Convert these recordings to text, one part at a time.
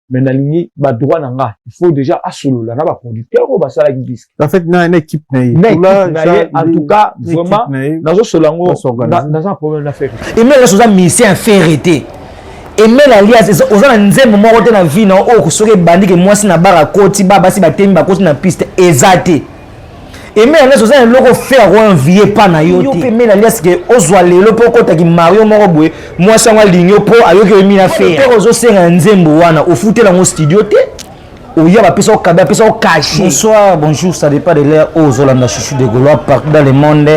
Mais nalingi badroit na nga, il faut déjà asolola na baproducteur oyo basalaki disque. En fait, na équipe na ye. Na équipe na ye. En tout cas, vraiment, nazosolola yango, naza na problème na Ferre. Emel Alias, oza musicien Ferre te. Emel Alias, oza na nzembo moko te na vie na oyo soki ebandi ke mwasi na bar akoti, ba basi batemi, bakoti na piste, eza te. Emel Alias, oza na eloko Ferre akoenvie pa na yo te. Emel Alias, ke ozwa lelo mpo okotaki mario moko boye, mwasi yango alingi yo mpo ayoki oyemi na Ferre te. Ozosenga nzembo wana, ofutela yango studio te, oya bapesa okabe, apesa okache. Bonsoir, bonjour, ça dépend de l'heure oyo ozolanda Chouchou de Gaulois partout dans le monde.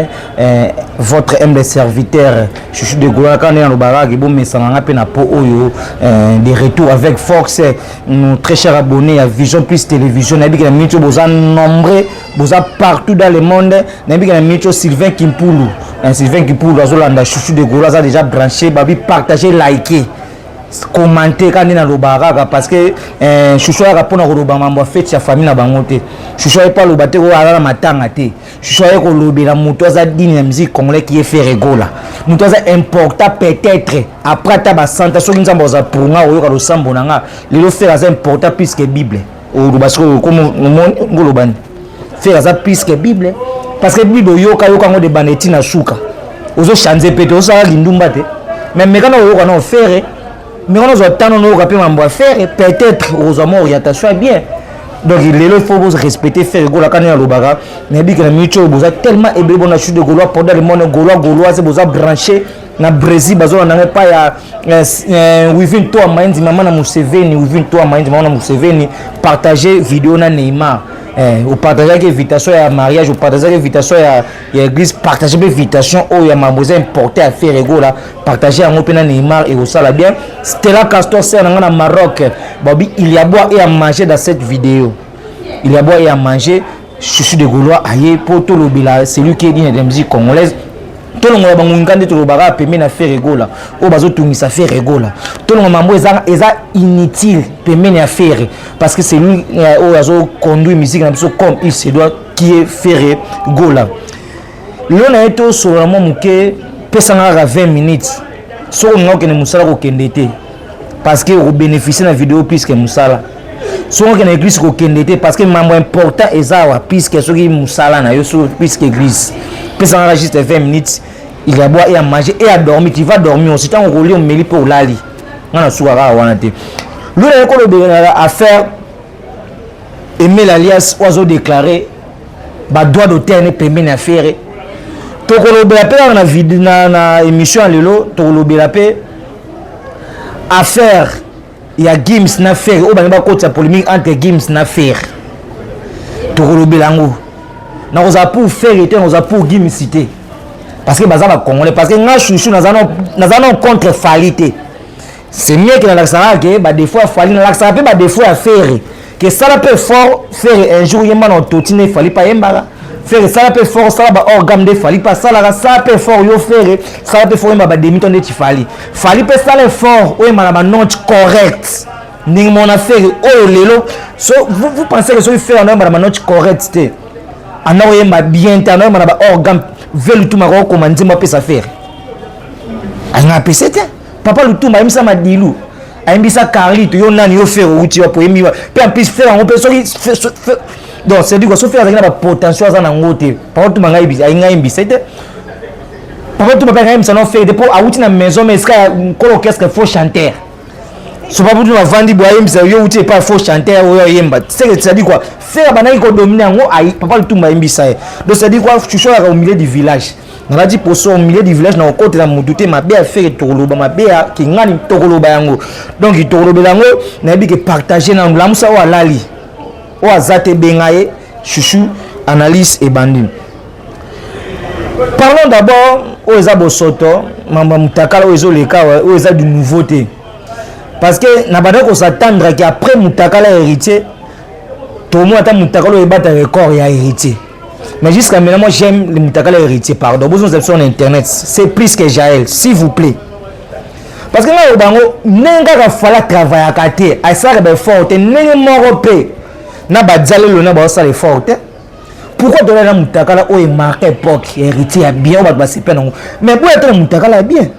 Votre humble serviteur Chouchou de Gaulois, kaka nde nalobaka bomesana nga mpe na po oyo, de retour avec force. Nos très chers abonnés ya Vision Plus Télévision, nayebi ke na minute oyo boza nombreux, boza partout dans le monde. Nayebi ke na minute oyo Sylvain Kimpulu, Sylvain Kimpulu azolanda Chouchou de Gaulois, aza déjà branché. Babi partager, liker, commenter, kaka nde nalobaka kaka, parce que Chouchou ayaka mpona koloba mambo ya feti ya famille na bango te. Chouchou aye mpo aloba te oyo aza na matanga te. Chouchou aye kolobela moto aza digne ya musique congolais, qui est Ferre Gola, moto aza important. Peut-être après ata basanta, soki Nzambe aza pour nga, oyoka losambo na nga. Lelo Ferre aza important plus que Bible. Oloba sikoyo ngolobani, Ferre aza plus que Bible, parce que Bible oyoka yoka yango de banda eti na suka, ozochange pe te, ozosala lindumba te. Mais meka na oyoka na Ferre, meka nazwa tano nayoka mpe mambo ya Ferre, peut-être okozwa mwa orientation ya bien. Donc lelo il faut respecter Ferre Gola. Kani alobaka, nayebi ke na minute oyo boza tellement ebele bona Chute de Gaulois pendant le monde, Gaulois, Gauloise, boza branché na Brésil, bazolanda ngai epai ya Wivin To Amainzi, mama na Museveni. Wivin To Amainzi, mama na Museveni, partage vidéo na Neymar. Opartageaki invitation ya mariage, opartageaki invitation ya église, partage mpe invitation oyo ya mambo eza importe ya Ferre Gola, partage yango mpe na Neymar, ekosala bien. Stella Castor, ser na ngai na Maroc, babi il y a boire et à manger dans cette vidéo, il y a boire et à manger. Chouchou de Gaulois aye mpo tolobela celui qui est digne de la musique congolaise. Tolongola bangunga nde tolobaka pembeni na Ferre Gola oyo bazotungisa Ferre Gola. Tolongola mambo eza inutile pembeni ya Ferre, parce que c'est lui oyo azoconduire musique na biso comme il se doit, qui est Ferre Gola. Lelo na ye tosolola mwa moke, pesanga kaka 20 minutes. Soki olinga okende mosala, kokende te, parce que okobénéficie na vidéo plus que mosala. Soki okende église, kokende te, parce que mambo important eza awa plus que soki mosala na yo, so plus que église. Pesanga kaka juste 20 minutes. Il y a boire et à manger et à dormir. Tu vas dormir aussi ntango okolia, omeli mpe olali. Nga na suka kaka wana te. Lelo naye kolobela affaire Emel Alias oyo azodéclare badroit d'auteur ne pembeni ya Ferre. Tokolobela mpe kaka na émission ya lelo, tokolobela mpe affaire ya Gims na Ferre oyo bangi bakotisa polémique entre Gims na Ferre. Tokolobela yango. Nakozala pour Ferre te, nakozala pour Gims te, parce que baza bacongolais, parce que nga Chouchou naza na contre Fally te. C'est mieux ke nalakisaka ke badéfaut ya Fally, nalakisaka mpe badéfaut ya Ferre, ke sala mpe fort Ferre un jour yemba na ototi nde Fally mpe ayembaka. Ferre, sala mpe fort, sala baorgane nde Fally mpe asalaka. Sala mpe fort yo Ferre, sala mpe fort, oyemba bademi-ton ndeti Fally. Fally mpe sala effort, oyemba na banote correct ndenge mona Ferre oyo lelo. So vous pensez que soki Ferre anaoyemba na banote correct te, anda koyemba bien te, anaoyemba na baorgane ve Lutumba akokoma nzembo apesa Ferre, alinga apese te. Papa Lutumba ayembisa Madilu, ayembisa Carlito. Yo nani? Yo Ferre outi wapo? Oyembi mpe en plus Ferre yango mpe soki, donc c'est dire quoi? So Ferre azalaki na bapotentiel aza nango te, Papa Lutumba ngai alinga ayembisa te. Papa Lutumba mpe ayembisa no Ferre te, mpo awuti na maison, mais esika ya nkolo orchestre, faux chanteur. So Papa Lutumba avandi boye, ayembisa yo, wuti epai faux chanteur oyo ayemba. C'est-à-dire quoi? Ferre abandaki kodomine yango, Papa Lutumba ayembisa ye. Donc c'est à dire quoi? Chouchou ayaka au milieu du village. Nalati poso au milieu du village, na kokotela motu te. Mabe ya Ferre tokoloba, mabe ya kingani tokoloba yango. Donc tokolobela yango. Nayebi ke partage nanu, lamusa oyo alali, oyo aza te, benga ye. Chouchou analyse ebandi. Parlons d'abord oyo eza bosoto, mambo ya mutakala oyo ezoleka, oyo eza du nouveau te, parce que na bandaki kos'attendre ke après mutakala Héritier, tomona ata mutakala oyo ebata record ya Héritier. Mais jusqu'à maintenant, moi, j'aime le mutakala Héritier. Pardon, besoin sur internet, c'est plus que Jaël, s'il vous plaît, parce que ngai bango ndenge kaka Fally travaillaka te, asalaka baeffort te, ndenge moko mpe na badialelo na baosala effort te. Pourquoi tolala na mutakala oyo emarque époque Héritier ya bien, oyo bato basepe nango, mais boya te na mutakala ya bien?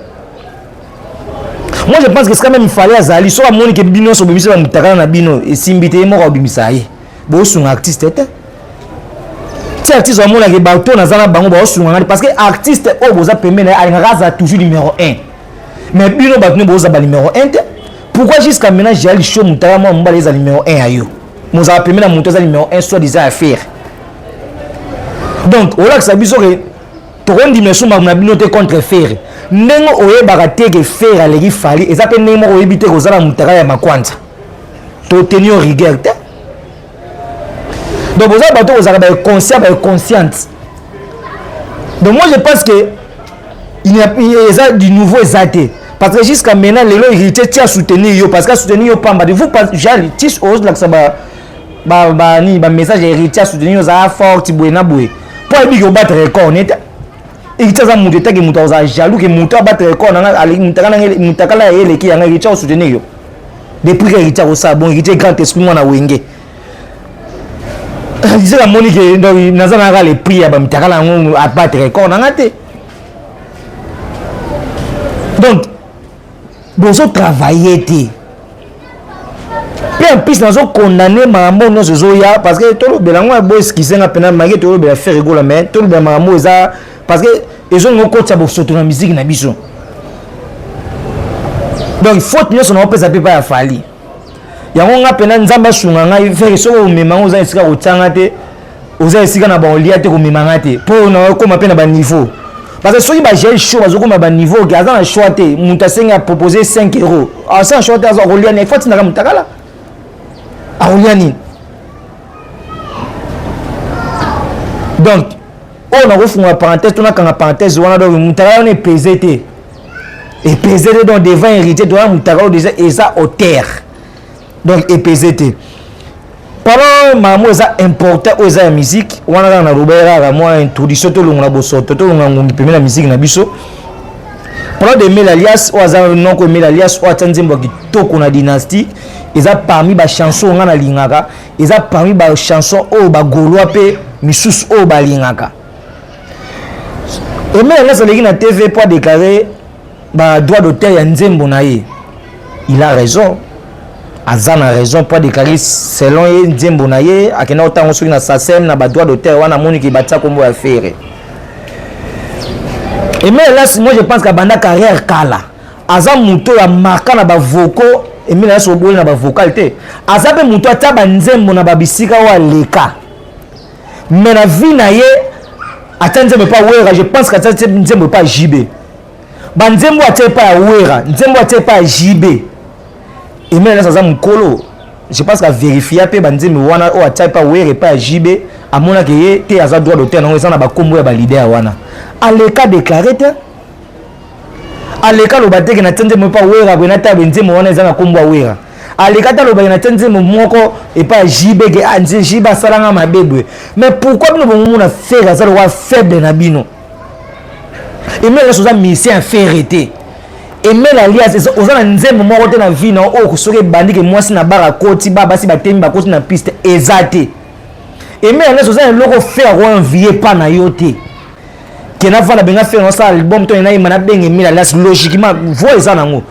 Moi, je pense que c'est quand même fallait azali soki amoni ke bino nyonso bobimisi bamutakala na bino, esimbi te, ye moko abimisa ye. Bosunga artiste te. Ti artiste amonaka bato naza na bango baosunga ngai, parce que artiste oyo boza pembeni na ye alingaka azala toujours numéro 1, mais bino bato nde boza ba numéro 1 te. Pourquoi jusqu'à maintenant Jael Show, mutaka mwa mobali, eza numéro 1 ya yo, mozala pembeni na moto aza numéro 1 soi-disant affaire? Donc olakisa biso ke tokondima esumbaka na bino te contre Ferre. Ndenge oyebaka te ke Ferre aleki Fally, eza mpe ndenge moko oyebi te kozala mutaka ya makwanza, totenir rigueur te. Donc boza bato kozalaka bainconscient, bainconsciente. Donc moi, je pense que il n'y a eza du nouveau eza te, parce que jusqu'à maintenant, lelo Héritier ti asoutenir yo, parce que asoutenir yo pamba de vous jali ti ozolakisa ba ba nini, bamessage ya Héritier asoutenir yo, ozala forte boye na boye, mpo ayebi ke obattre record nete. Héritier aza moto etake moto akozala jaloux ke moto abattre record nanga, mutakala ya ye eleki yanga. Héritier asoutenir yo depuis que Héritier akosala bon. Héritier, grand esprit, mwana Wenge, Héritier amoni ke donc naza naka le prix ya bamitakala yango, abattre record nanga te. Donc bozotravaille te. Mpe en plus nazokondane makambo nyonso ezoya, parce que tolobela yango, bo excuse nga mpena make tolobela Ferre Gola, mais tolobela makambo eza parce que ezolinga okotisa bosoto na musique na biso. Donc faute nyonso naopesa mpe pa ya Fally. Yango nga mpena, Nzambe asunga ngai, Ferre, soki omema ngo, oza esika kotianga te, oza esika na baolia te, komema nga te, mpo na okóma mpe na baniveau, parce que soki baGael Show bazokóma baniveau ke aza na choix te, moto asengi apropose 5 euro, aza na choix te, aza akolia nini? Ifo atindaka motakala, akolia nini? Donc oyo nakofungola parenthèse to nakanga parenthèse wana. Donc motakala wana epese te, epese te. Donc devant Héritier towana, motakala oyo déjà eza hauteur, donc epese te. Parlons makambo eza important oyo eza ya musique wana. Kaka nalobaki kaka mwa introduction, tolongola bosoto, tolongola ngongi pembeni na musique na biso. Parlons de Emile Alias, oyo aza noko Emile Alias, oyo atia nzembo ya kitoko na Dynastie. Eza parmi bachanson oyo nga nalingaka, eza parmi bachanson oyo bagaulois mpe misusu oyo balingaka. Emile Alias aleki na TV mpo adéclare badroit d'auteur ya nzembo na ye. Il a raison, aza na raison mpo adéclare selon ye nzembo na ye. Akenda kotango soki na SACEM na badroit d'auteur wana, amoniki batia nkombo ya Ferre. Emile Alias, moi je pense qu'abanda carrière kala, aza moto oyo amarka na bavocaux. Emile Alias oboli na bavocal te, aza mpe moto atia banzembo na babisika oyo aleka. Mais na vie na ye, atia nzembo epa Wera, je pense qu'atia nzembo epa JB. Banzembo atia epa ya Wera, nzembo atia epa ya JB. Emile Alias aza mokolo, je pense qu'avérifia mpe banzembo wana oyo atia epa Wera, epa ya JB, amonaki ye te aza droit d'auteur nango eza na bakombo ya baleader wana. Aleka déclaré te, aleka aloba teke natia nzembo epa Wera boye, natia boye, nzembo wana eza na kombo ya Wera. Aleka te alobaki natia nzembo moko epai ya JB ke ah, JB asalanga mabe boye. Mais pourquoi bino bomomona Ferre aza lokwa faible na bino? Emile Alias oza musicien Ferre te. Emile Alias, oza na nzembo moko te na vie na oyo soki ebandi ke mwasi na bar akoti, ba basi batemi, bakoti na piste, eza te. Emile Alias, oza na eloko Ferre akoenvie pa na yo te ke navanda benga Ferre nasala album to nayemba nabenga Emile Alias. Logiquement voix eza nango,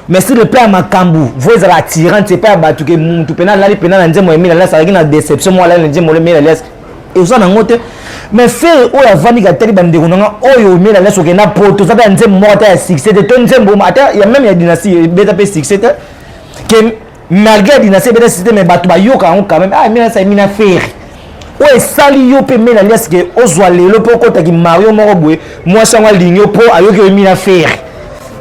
mais sur le plan ya makambo, voix ezala attirante epai ya bato ke mutu mpena alali mpena na nzembo ya Emile Alias, azalaki na déception moko, alali na nzembo Emile Alias, eza nango te. Mais Ferre oyo avandi katali bandeko nanga oyo, Emile Alias okenda poto, oza mpe ya nzembo moko ata ya succès te, to nzembo ata ya même ya Dynastie ebeta mpe succès te, ke malgré ya Dynastie ebeta succès te, mais bato bayoka yango quand même. Ah, Emile Alias ayemi na Ferre, oyo esali yo mpe Emile Alias ke ozwa lelo mpe okotaki mario moko boye, mwasi yango alingi yo mpo ayoki oyemi na Ferre.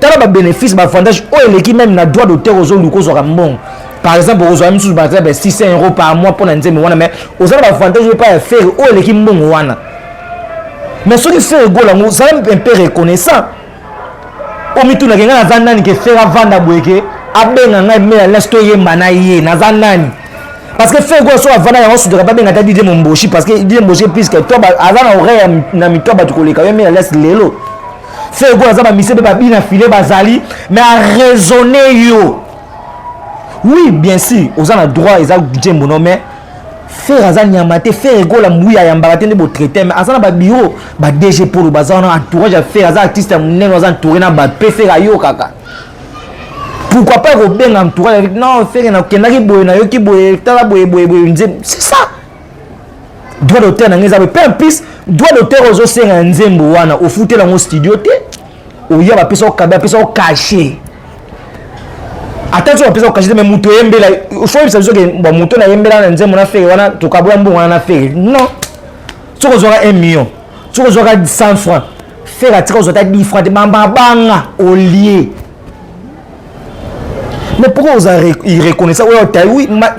Tala babénéfice, baavantage oyo eleki même na droit d'auteur. Ozoluka ozwaka mbongo, par exemple ozwa misusu par exemple 600 € par mois mpo na nzembo wana, mais oza na baavantage oyo epai ya Ferre oyo eleki mbongo wana. Mais soki Ferre Gola yango, ozala un peu reconnaissant, omitunaki: ngai naza nani ke Ferre avanda boye ke abenga ngai Emile Alias toyemba na ye? Naza nani? Parce que Ferre Gola so avanda yango, sutaka babenga ata Didie Momboshi, parce que Didie Momboshi puisque to aza na oreille na mito ya bato koleka yo Emile Alias. Lelo Ferre Gola aza bamise mpe babina file bazali, mais araisonne yo. Oui, bien sûr oza na droit, eza nzembo no, mais Ferre aza nyama te. Ferre Gola mbui ayambaka te nde botraite, mais aza na babureau, ba DG Polo baza wana, entourage ya Ferre. Aza artiste ya monene, aza entouré na bato mpe Ferre ayokaka. Pourquoi pas kobenga entourage? Non, Ferre, nakendaki boye, nayoki boye, tala boye boye boye, nzembo, c'est ça, droit d'auteur na ngai eza boye. Mpe en plus, droit d'auteur ozosenga na nzembo wana, ofutela yango studio te. Oya bapesa okabe, bapesa okashe, ata so bapesa okashe te, mais moto oyembela, faut oyebisa biso ke bon, moto nayembela na nzembo na Ferre wana, tokabola mbongo wana na Ferre. Non, soki ozwaka 1 million, soki ozwaka 100 francs, Ferre atika ozwa ata 10 francs te, bambabanga olie. Mais pourquoi oza irreconnaissant? Oyo otayi, oui, nga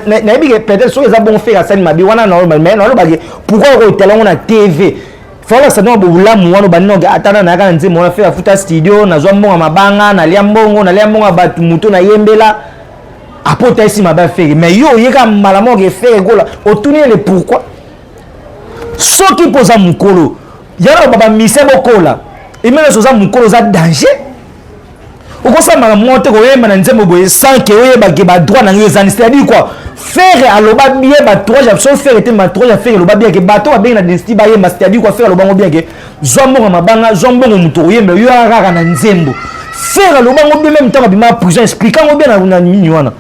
nayebi ke peut-être soki eza bongo, Ferre asali mabe wana, mais nalobake pourquoi okotala yango na TV? Fala sana bolamu wana obandi noke, ata na nayaka na nzembo wana, Ferre afuta studio, nazwa mbongo ya mabanga, nalia mbongo, nalia mbongo ya bato, moto nayembela apo otayisi mabe ya Ferre. Mais yo oyeka mbala moko ke Ferre Gola, otuni ele pourquoi? Soki mpo oza mokolo yana babamise bokola emeneso, oza mokolo, oza danger, okosala moko te koyemba na nzembo boye sans ke oyebake badroit na ngai ezani. C'est-à-dire quoi? Ferre aloba bien, baentourage ya so Ferre te, baentourage ya Ferre eloba bien ke bato babengi na dynastie bayemba. C'est-à-dire quoi? Ferre alobango bien ke zwa mbongo ya mabanga, zwa mbongo moto koyembela yo kaka na nzembo. Ferre alobango bien, même ntango abima prison, explique yango bien na nini wana.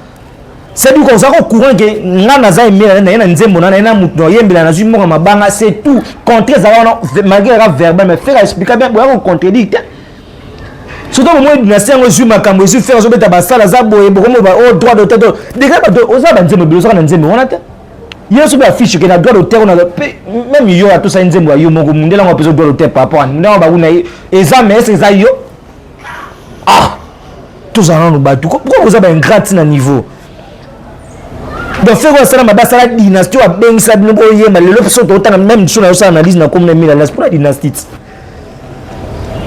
C'est-à-dire quoi? Ozalaka au courant ke nga naza emela na ye na nzembo na ye na moto naoyembela, nazwi mbongo ya mabanga, c'est tout. Contrat ezala wana, malgré kaka verbal, mais Ferre explique bien, boya kocontredire te. Surtout bomoi dynastie yango ezwi makambo, ezwi Ferre azobeta basala, aza boye, bokomo o droit d'auteur to degré bato oza banzembo ebele, ozaka na nzembo wana te. Ye soki affiche ke na droit d'auteur na même yo atosali nzembo ya yo moko, mundele yango apesa droit d'auteur par rapport à mundele yango bakuna eza, mais ese eza yo? Ah, tozala nano bato, pourquoi boza baingrats na niveau? Donc Ferre asala mabe, asala dynastie oyo abengisa bino boyemba. Lelo so totanga même so nayosala analyse na komona Emile Alias mpona dynastie ti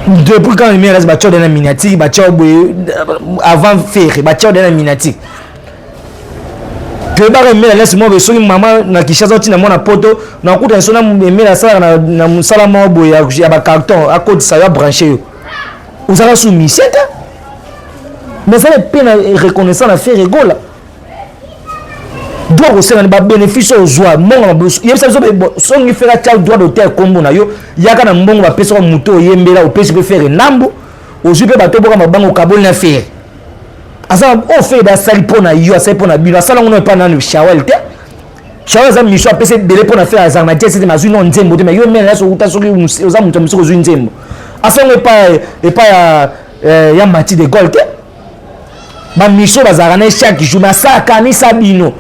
depuis quand Emile Alias batia ode na miniature, batia boye avant Ferre, batia ode na miniature. Toyebaka Emile Alias moko boye, soki mama na Kinshasa otina mwana Poto, nakuta so na Emile asalaka na mosala moko boye ya bacarton, akotisa yo, abranche yo, ozalaka su musicien te. Mais ezala mpe na reconnaissant na Ferre Gola, droit kosenga ni babénéfice oyo ozwa mbongo. Yebisa biso, songi Ferre atia droit d'auteur kombo na yo, yaka na mbongo bapesaka moto oyembela, opesi mpe Ferre ndambo, ozwi mpe bato boka mabango, okaboli na Ferre. Aza oyo Ferre asali mpo na yo, asali mpo na bino, asala ngo no epa nanu Shawel te. Shawel aza mission, apesi ebele mpo na Ferre, azala na jet te, azwi no nzembo te. Mais yo mene nyonso outa, soki oza moto ya mosiki, ozwi nzembo, asango epa ya Mati de Gaulle te. Bamission bazalaka na chaque jour, basakanisa bino,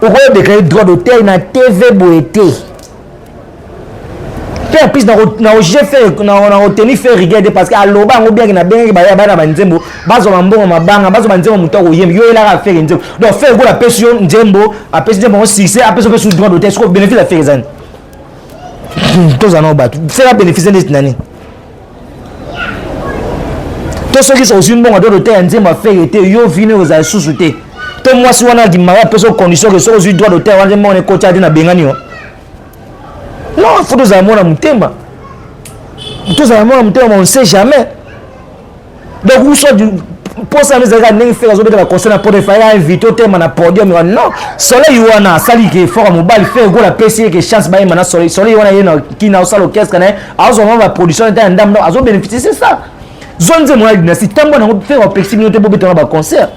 okoyodéclare droit d'auteur na TV boye te. Mpe en plus naoge Ferre, naoteni Ferre rigueur te, parce que aloba yango bien ke nabengaki baya bana banzembo, bazwa bambongo mabanga, bazwa banzembo, moto akoyemba, yo oyelaka Ferre nzembo. Donc Ferre Gola apesi yo nzembo, apesi nzembo yango succès, apesi opesi droit d'auteur, siko bénéfice ya Ferre ezani? Tozala nao bato, Ferre abénéfice neti nani? To soki ozwi mbongo droit d'auteur ya nzembo ya Ferre te, yo vine ozala lisusu te, to mwasi wana akimaka, apesi condition ke soki ozwi droit d'auteur wana, mbongo ekotya te, nabengani yo. Non, faut tozala mwana motema, tozala mwana motema, on ne sait jamais. Donc soit mposa yango ezalaka ndenge Ferre azobeta baconcert na poto, efali invité otema na podium. Non, Soleil wana asali ke effort ya mobali, Ferre Gola apesi ye ke chance bayemba na Soleil. Soleil wana ye na kina osala orchestre na ye, azwa mwa baproduction te ya ndambo, azobénéficie, c'est ça. Zwa nzembo na dynastie, ntango nango Ferre apekisi bino te, bobetanga baconcert.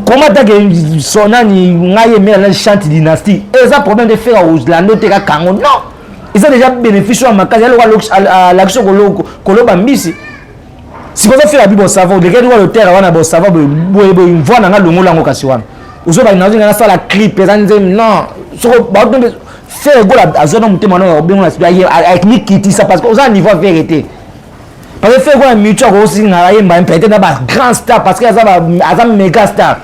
Comment take so nani ngai emela na chante dynastie, eza problème de Ferre olando te kaka yango. Non, eza déjà bénéfice oyo makasi aloko alakisi koloba mbisi. Sikoyo Ferre abi bosava odekeli wa lotere wana, bosava boye boye, mvoi nanga longola yango, kasi wana ozoba nazolinga nasala clip, eza nzembo. Non, soko baotombe, Ferre Gola azwa na motema no obengo na mikitisa, parce que oza na niveau ya Ferre te, parce que Ferre Gola mitu akosinga ayemba peut-être na bagrand star, parce que aza méga star.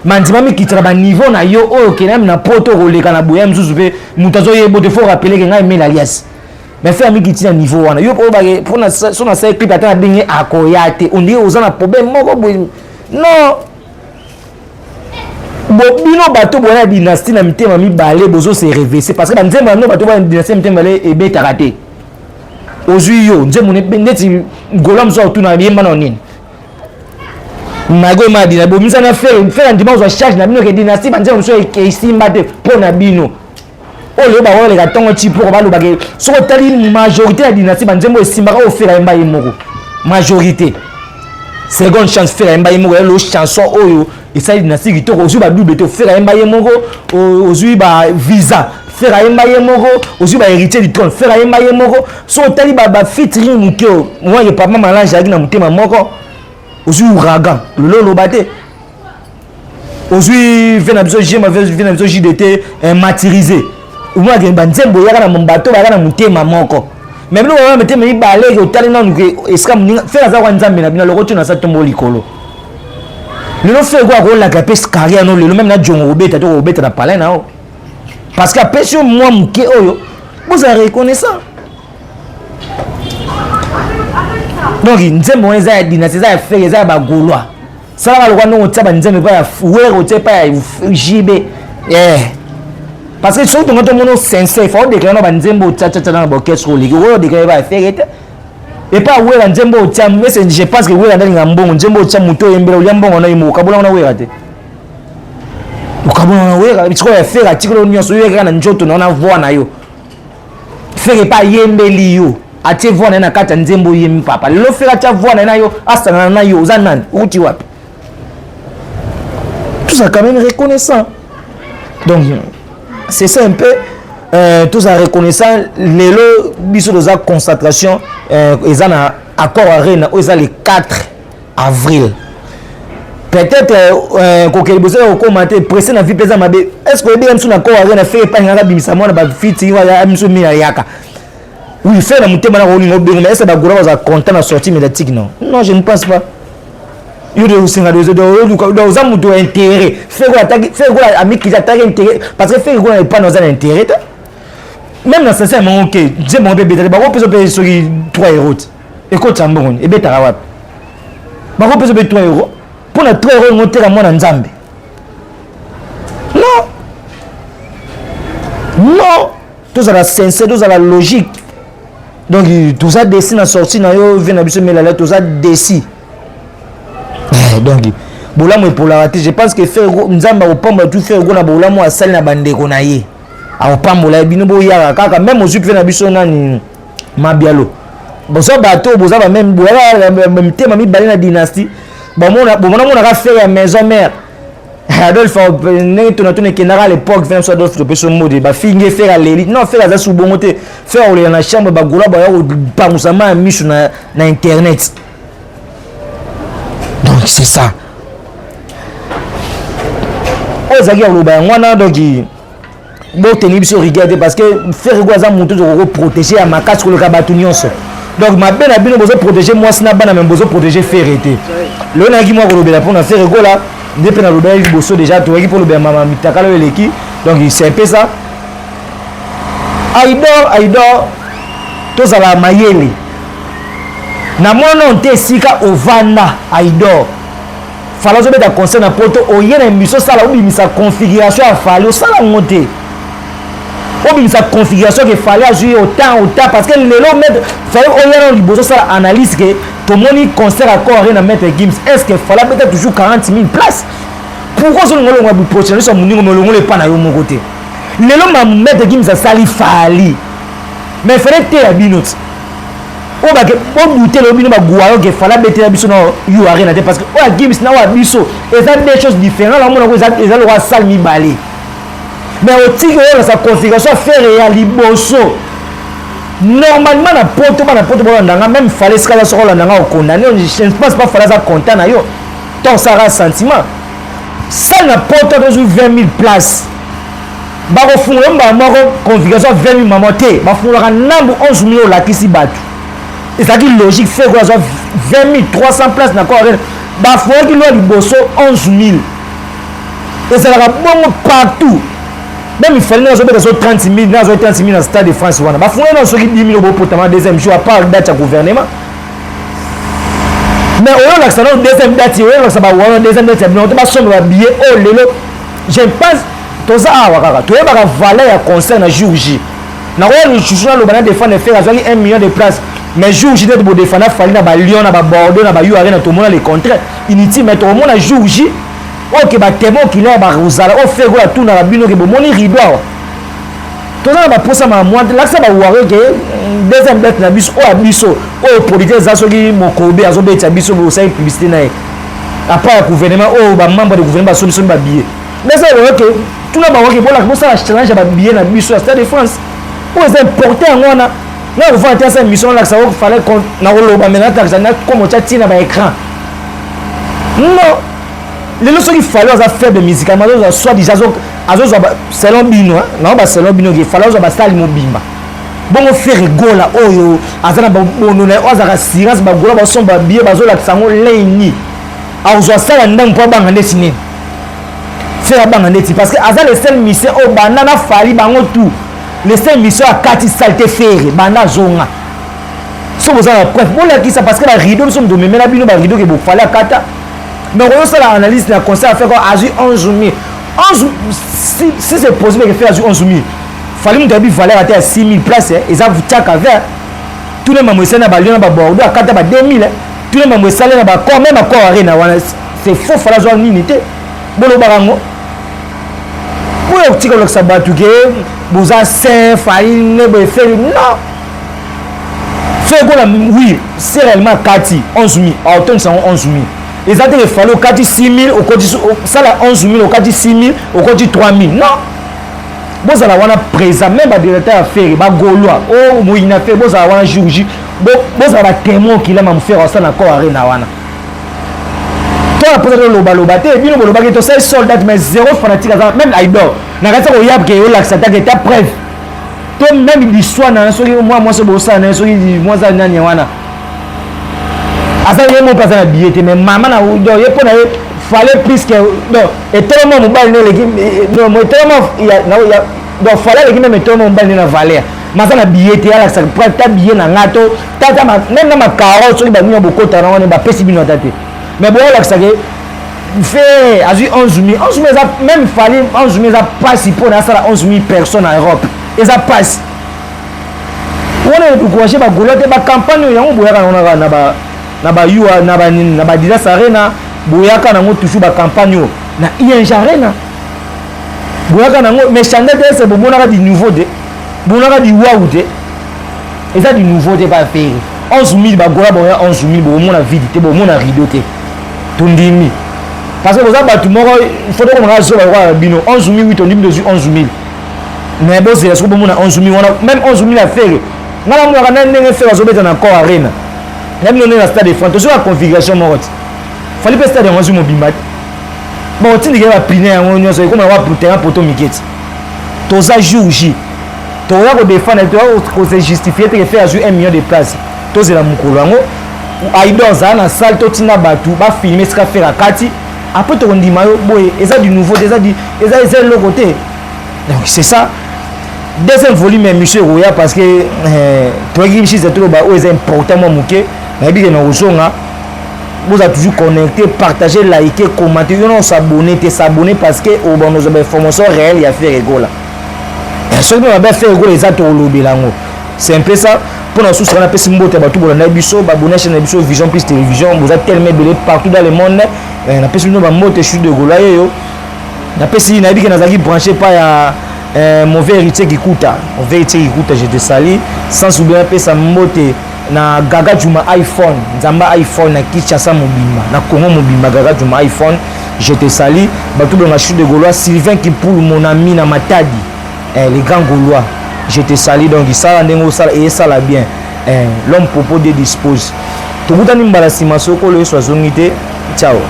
Mandima mikitisa baniveau na yo oyo okende na poto, okoleka na boya mosusu mpe moto azoyeba te. Faut rappeler ke ngai Emile Alias, mais Ferre amikiti na niveau wana, yo oyo mpona so nasali clip, ata na ndenge akoya te, ondire oza na problème moko boye. Non, bo bino bato boya na dynastie na mitema mibale, bozose rêver, parce que banzembo na bino bato boya na dynastie na mitema mibale ebetaka te. Ozwi yo nzembo neti gola mosusu, akotuna yemba na nini mago ema dynastie, bomisa na Ferre. Ferre andima kozwa charge na bino ke dynastie banzembo mosusu esimba te mpo na bino. Oyo lelo bakoleka ntongo ti poko balobaka, soki otali majorité ya dynastie, banzembo esimbaka oyo Ferre ayemba ye moko, majorité. Seconde chance, Ferre ayemba ye moko, yalo chanson oyo esali dynastie kitoko. Ozwi badouble te, Ferre ayemba ye moko. Ozwi bavisa, Ferre ayemba ye moko. Ozwi bahéritier du trône, Ferre ayemba ye moko. So otali bafeaturing moke oyo, papa Malange ayaki na motema moko. Ozwi Ouragan, lelo oloba te. Ozwi ve na biso gema, ve na biso JDT, matirise omonake banzembo eyaka na bato bayaka na motema moko. Mais bino baa mitema mibale. Otali nanu ke esika moninga Ferre aza kwa Nzambe na bino aloko tio na sa tombo likolo. Lelo Ferre ko akolaka mpe carrière no lelo, même na jongo kobeta to kobeta na palin na yo, parce que apesi yo mwa moke oyo bozala reconnaissant. Donc nzembo wana eza ya dynastie, eza ya Ferre, eza ya bagaulois. Salaka lokwa ndongo, otia banzembo epai ya Were, otia epai ya JB, parce que soki tonga tomona sincère, faut odéclare na banzembo otiatiatia na baorchestre oleki oyo, odéclare epai ya Ferre te, epai ya Wera. Nzembo otia ese, je pense que Wera ndalinga mbongo. Nzembo otia, moto oyembela, olia mbongo na ye moko, okabola na Wera te, okabola na Wera. Sikoyo ya Ferre atikelo nyonso oyo kaka na nzoto na na voix na yo. Ferre epa ayembeli yo, atie voix na ye na kati ya nzembo oyembi. Papa, lelo Ferre atia voix na ye na yo, asangana na yo, oza nani, outi wapi? Tout ça quand même reconnaissant. Donc c'est ça un peu, tozala reconnaissant. Lelo biso toza concentration, eza na Accor Arena oyo eza le 4 avril. Peut-être kokende liboso ya kokóma te, presse na vie mpe eza mabe. Est ce que oyebi miso na Accor Arena, Ferre epangaka bimisa mwana bafiti ya miso mingi ayaka? Oui, Ferre na motema na kolinga obengo, mais est ce que bagaulois bazala content na sortie médiatique? Non, non, je ne pense pas. Yo de osenga oza moto ya intérêt. Ferre Gola amikisi ataki intérêt, parce que Ferre Gola epana oza na intérêt te. Même na sincère mango ke nzembo mpe ebetaka, bakopesa mpe soki 3 euro te, ekotisa mbongo ebetaka wapi? Bakopesa mpe 3 euro mpo na 3 euro yango oteka mwana Nzambe? Non, non, tozala sincère, tozala logique. Donc toza déçus na sortie na yo, vie na biso melala, toza déçus. Donc bolamu epolaka te. Je pense que Ferre, Nzambe akopambola tu Ferre na bolamu asali na bandeko na ye, akopambola ye. Bino boyaka kaka même ozwi mpe na biso nani Mabialo, boza bato boza bameme, boyaka mitema mibale na dynastie. Bomonamonaka Ferre ya maison mère, Adolphe, ndenge tona tona ekendaka à l'époque. Fe biso Adolphe, topesi mode bafingi Ferre, aleli. Non, Ferre aza su bongo te. Ferre akolela na chambre, bagola baya kopangusa ma ya miso na internet. Donc c'est ça oyo ezalaki ya koloba yango wana. Donc boteni biso rigueur te, parce que Ferre Gola aza motu tokokoprotéger ya makasi koleka bato nyonso. Donc mabe na bino, bozoprotéger mwasi na bana, mais bozoprotéger Ferre te. Lelo nayaki mwa kolobela mpona Ferre Gola nde mpe nalobelaki liboso déjà, toyaki mpo lobela mama mitakala oyo eleki. Donc c'est un peu ça. Aidor, Aidor, tozala mayele. Namona te esika ovanda. Aidor, Fally azobeta concert na Poto, oye na émission, osala obimisa configuration ya Fally, osala yango te. Obimisa configuration ke Fally azwi autant, autant, parce que lelo maître Fally oya na liboso, osala analyse ke tomoni concert Accor Arena, maître Gims, est ce que Fally abeta toujours 40 000 places? Pourquoi ozolinga olongola buprochain ya moningo, me olongola epa na yo moko te? Lelo ma maître Gims asali Fally, mais fallait te ya bino ti oyo bake obutela bino bagwayo ke Fally abetela biso na U Arena te, parce que oyo ya Gims na oyo ya biso eza deux choses différentes. Namonako eza lokola salle mibale, mais otiki oyo na sa configuration ya Ferre ya liboso. Normalement na Poto, bana Poto bolandanga, même Fally esika aza, soki olandanga, okondane. Je ne pense pas Fally aza content na yo to osalaka sentiment. Salle na Poto tozwi 20 000 place, bakofungola mbala moko configuration ya 20 000 mama te, bafungolaka ndambu 11 000. Olakisi bato, ezalaki logique. Ferre oyo azwa 20 300 place na Accor Arena, bafungolaki lwa liboso 11 000. Ezalaka bongo partout. Même Fally ndenge azobeta so 30 000, ndenge azwa 30 000 na Stade de France wana, bafungolaki nano soki 10 000, bopotama deuxième jour, à part date ya gouvernement. Mais oyo olakisa nano deuxième date, oyo olakisa bawana deuxième date ya bino te, basomba babillet oyo lelo. Je pense toza awa kaka toyebaka valeur ya concert na jour J. Nakoya lisusu naloba na défendre Ferre, azwaki 1 million de place, mais jour J nde bodefanda Fally na baLyon, na baBordeaux, na baU Arena, tomona le contraire. Inutile, mais tokomona jour J oyo ke batémoin oculaire bakozala oyo Ferre oyo atunaka bino ke bomoni rideau awa. Toza na baposa mamwa, lakisa bawarrior ke Deuxième date na biso oyo ya biso oyo producteur eza soki mokobe azobetisa biso, bosali publicité na ye à part ya gouvernement oyo bamembre de gouvernement basombisomi babillet. Mais eza oke tuna bango ke bolaka bosala challenge ya babillet na biso ya Stade de France oyo eza importe. Yango wana nga kofanda te, asala mission, nalakisa o fallait nakoloba, me natalakisa nakoma otya ntina baécran. Non, lelo soki Fally aza faible musicalement, azozwa soit déjà azozwa selon bino, nango baselon bino ke Fally azozwa basali mobimba bongo. Ferre Gola oyo aza na babono na ye oyo azalaka assurance, bagola basomba babillet, bazolakisa yango leni akozwa sala ndambo mpo abanga ndeti nini. Ferre abanga ndeti parce que aza le seul musicien oyo banda na Fally bango tout, le seul musicien akati salle te. Ferre banda azonga, so boza na preuve, bolakisa, parce que barideau biso moto omemela bino barideau ke boFally akata. Mais oyosala analyse na concert affaire azwi 11 000, 11, si c'est possible ke Ferre azwi 11 000, Fally moto ayebi valeur ate ya 6 000 place eza tiaka vert. Tuna mambo esali na baLyon, na baBordeaux, akata ba 2000. Tuna mambo esali na bacor, même Accor Arena wana, c'est faux. Fally azwa nini te, bolobaka yango boyo tika kolakisa bato ke boza saint Fally ne boye. Ferre non, Ferre Gola, oui, c'est réellement kati 11 000, aotondisa yango 11 000. Eza te ke Fally okati 6 000, okoti sala 11 000, okati 6 000, okoti 3 000. Non, bozala wana présent, même badirecteur ya Ferre, bagaulois o moyini ya Ferre, bozala wana jour J, bozala batémoin okilama moFerre asala na Accor Arena wana. To na mposa tolobaloba te, bino bolobaki tosali sold out, mais zéro fanatique aza même aidor na kati ya koyab ke olakisa take ta preuve to même l'histoire na soki mwa mwasi bosala na ye, soki mwasi nani wana aza ye mo mpe aza na billet te. Mais mama na donc ye mpo na ye fallait plus que donc etelema mobali ne eleki etelema, donc fallait aleki même etelema mobali ne na valeur, mais aza na billet te. Alakisa ta billet na nga to tata même na macarotte soki babino bokota na wana bapesi bino ata te. Mais boyolakisa ke fe azwi 11 000, 11 000 eza même Fally, 11 000 eza mpasi mpo na asala 11 000 personnes na Europe, eza mpasi wana. Encourage bagaulois te, bacampagne oyo yango boyaka nango na bayua na banini na baAdidas Arena, boyaka nango toujours bacampagne oyo na ING Arena boyaka nango. Mais chandel te, ese bomonaka du nouveau te, bomonaka du wawu te, eza du nouveau te. Pa Ferre 11 000, bagaulois boya 11 000, bomona vide te, bomona rideau te. Tondimi parce que boza bato moko faut tokomaka zoba lokola bino. 11 000, oui, tondimi tozwi 11 000, mais bozela soki bomona 11 000 wana, même 11 000 ya Ferre. Nga namonaka na ndenge Ferre azobeta na Accor Arena na bino ndenge na Stade de France, tozwi ba configuration moko te. Fally mpe stade yango azwi mobimba te, bon otindike bapine yango nyonso ekoma wa terrain poto mike ti. Toza jour J, tokoya kodefendre, toya kose justifier te ke Ferre azwi 1 million de place. Tozela mokolo yango, aidor azala na salle, totinda bato bafilme esika Ferre akati, après tokondima yo boye. Eza du nouveau te, eza eloko te. Donc c'est ça, deuxième volume ya émission ekoya parce que toyaki biso toloba oyo eza important mwa moke. Nayebi ke na kozonga, boza toujours connecté, partager, liker, commenter. Yo na os'abonner te, s'abonner parce que obanda ozwa bainformation réelle ya Ferre Gola. Soki mpe mabe Ferre Gola eza, tokolobela yango. C'est un peu ça. Mpona susu wana, apesi mbote ya bato bolanda biso, babone chaîne na biso Vision Plus Télévision. Boza tellement ebele partout dans le monde, napesi bino bambote. Chute de Gola yeyo napesi. Nayebi ke nazalaki branché pa ya mauvais héritier Kikuta, mauvais héritier Kikuta, je te salue. Sans oublier napesa mbote na Gaga Juma iPhone, nzamba iPhone na Kinshasa mobimba, na Congo mobimba. Gaga Juma iPhone, je te salue. Bato bonga Chute de Gaulois, Sylvain Kipulu, mon ami na Matadi, les grands Gaulois, je te salue. Donc isala ndenge osala eyesala bien, l'homme propos de dispose. Tokutani mbala nsima soki oyo Yesu azongi te. Ciao.